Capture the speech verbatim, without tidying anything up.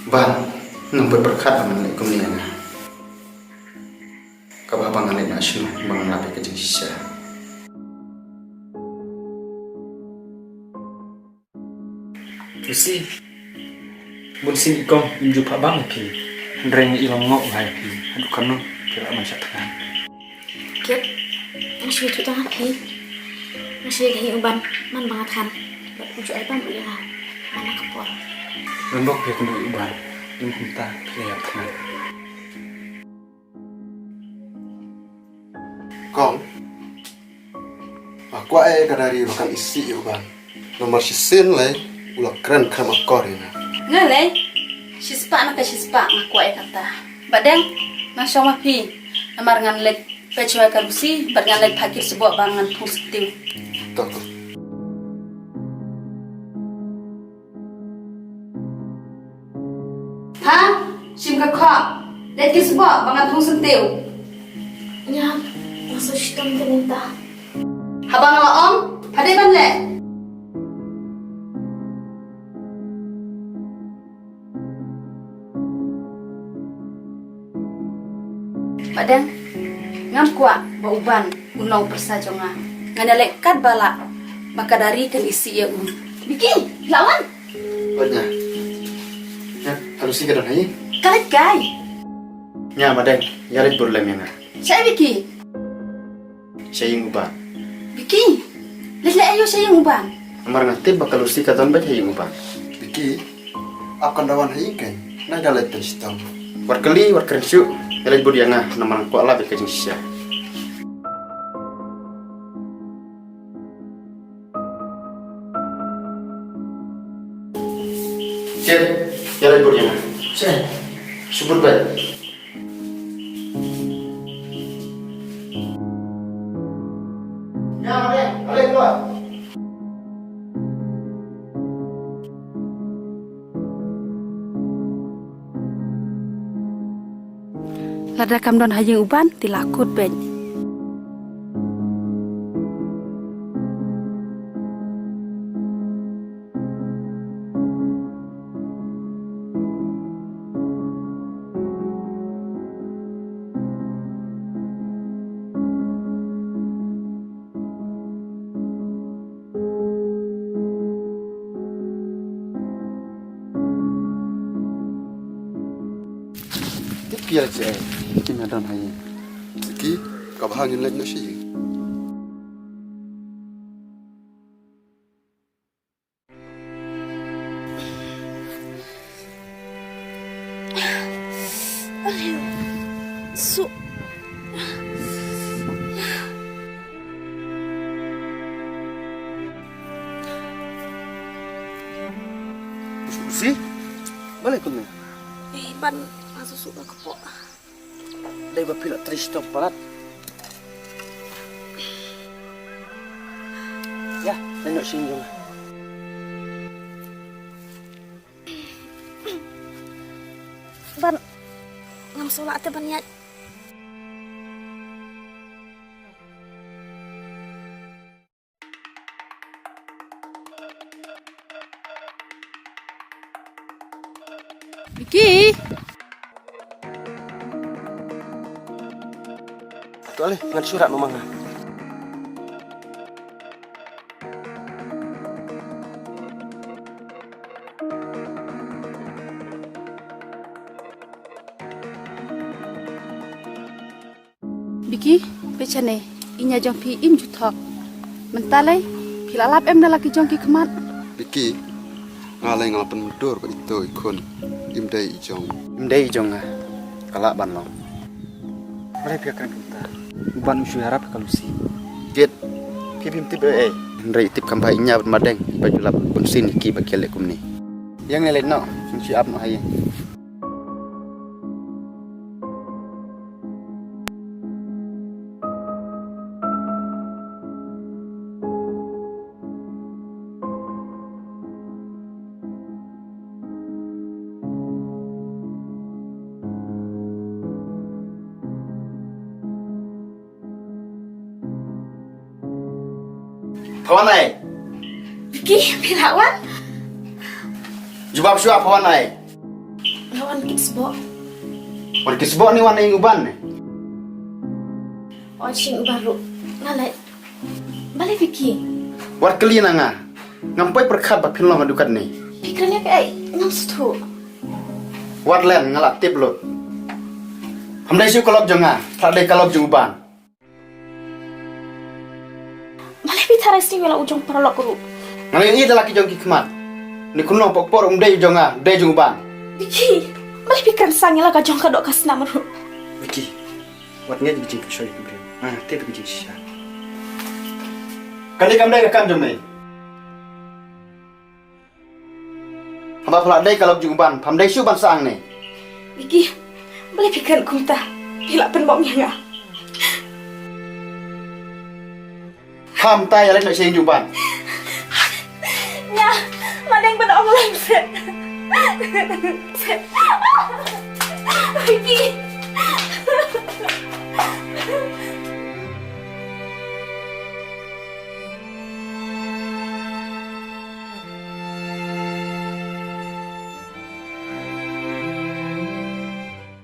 Ban, nang pyrkhat ba ngan leh kumne ïa nga. Kaba haba ngan leit noh shano ba ngan lap ïa ka jingshisha. Lucy, bun sien i kong im ju phah bang ïa phi. Hynrei nga i long ngoh bha ïa phi. Haduh katno phi lah ban shah thngan. Kit, nga shu ïathuh tang ha phi. Nga shu ïa ka hi u Ban man ba nga thngan. Bad u ju ai bam u ïa nga man la ka por. Lem bok phi kumno u Ban. Im kumta phi la ïa thngan. Kong, nga kwah ïa ka diary ba kan isih ïa u Ban. Namar shisien lei u la kren khlem akor ïa nga. Nga lei, shispah na ka shispah nga kwah ïa kata. Ba dang, nang shong ma phi. Namar ngan leit peit shuwa ïa ka Lucy, bad ngan leit phah kit sboh ba ngan thung syntiew. To ko. Ha? Shim ka khop. Leit kit sboh ba ngan thung syntiew. Ïa, nga shu shitom te mynta. Haba nga la ong, ha dei ban leh. Ba dang, ngam kwah ba u Ban un long u pyrsa jong nga. Ngan ïaleh katba lah ba ka diary kan isih ïa u. Vicky, la wan. Wan ïa. Ïa, ka Lucy ka don ha ïing? Ka leit kai. Ïa, ba dang, ïa leit bud lem ïa nga. Shaei Vicky? Sha ïing u Ban. Vicky, leit leh aïu sha ïing u Ban? Namar nga tip ba ka Lucy ka don beit ha ïing u Ban. Vicky, ap kan da wan ha ïing kein. Nai da leit pyn shitom. Wat kylli, wat kren shuh. Ïa leit bud ïa nga, namar nga kwah lap ïa ka jingshisha. Kit, ïa leit bud ïa nga. Sha, shu bud beit. Ïa, ale, ale, keluar. Lada kam don ha ïing u Ban, te la kut beit. Tip ki ïa leh shaei, ki na don ha ïing. Ki, kaba ha ngin leit noh sha ïing. Su. Usi? Balei kumne? Eh, Ban, nga shu suk da ka kpoh. Dei ba phi la trei shitom palat. Ïa, leit noh sha ïing jong nga. Ban, ngam sngewlah te ban ïaid. Vicky. To ale, ngan shu rah noh ma nga. Vicky, peit shane, i ñia jong phi im ju thok. Mynta lei, phi la lap em da la ki jong ki khmat? Vicky, nga lei nga la pynmyndur ba ito i khun im dei i jong. Im dei i jong nga. Ka lah ban long. Balei phi ïa kren kumta? U Ban u shu ïarap ïa ka Lucy. Kit, phi phim tip ei ei. Hynrei tip kham bha i ñia bad madeng ba ju lap bunsien ïa ki ba ki leh kumne. Ïa ngi leit noh, sngewsih ap noh ha ïing. Pha wan ai. Vicky, phi lah wan? Jubab shuwa, pha wan ai. Wan kit sboh. Wan kit sboh ne wan ïa u Ban ne? Wan sha u Ban ruh. Nga leh. Balei Vicky? Wat kylli na nga. Ngam poi pyrkhat ba phin long haduh katne. Phi kren ïa kaei? Ngam sngewthuh. Wat len, nga la tip lut. Pham dei shuh ka lok jong nga, phi la dei ka lok jong u Ban. Balei phi tharai sniew ïa la u jong paralok ruh? Nga la ïohi da la ki jong ki khmat. Une khunlung pok por um dei u jong nga, dei jong u Ban. Vicky, balei phi kren sang ïa la ka jong ka doh ka snam ruh? Vicky, wat ngeit ïa ki jingpynshoi ki briew. Ah, tip ïa ki jingshisha. Kane kam dei ka kam jong me. Haba phi la dei ka lok jong u Ban, pham dei shuh ban sah hangne. Vicky, balei phi kren kumta? Phi la pynbok ïa nga. Pham tai ïa leit noh sha ïing jong u Ban. Ïa, ma deng ban ong lang set. Set. Vicky.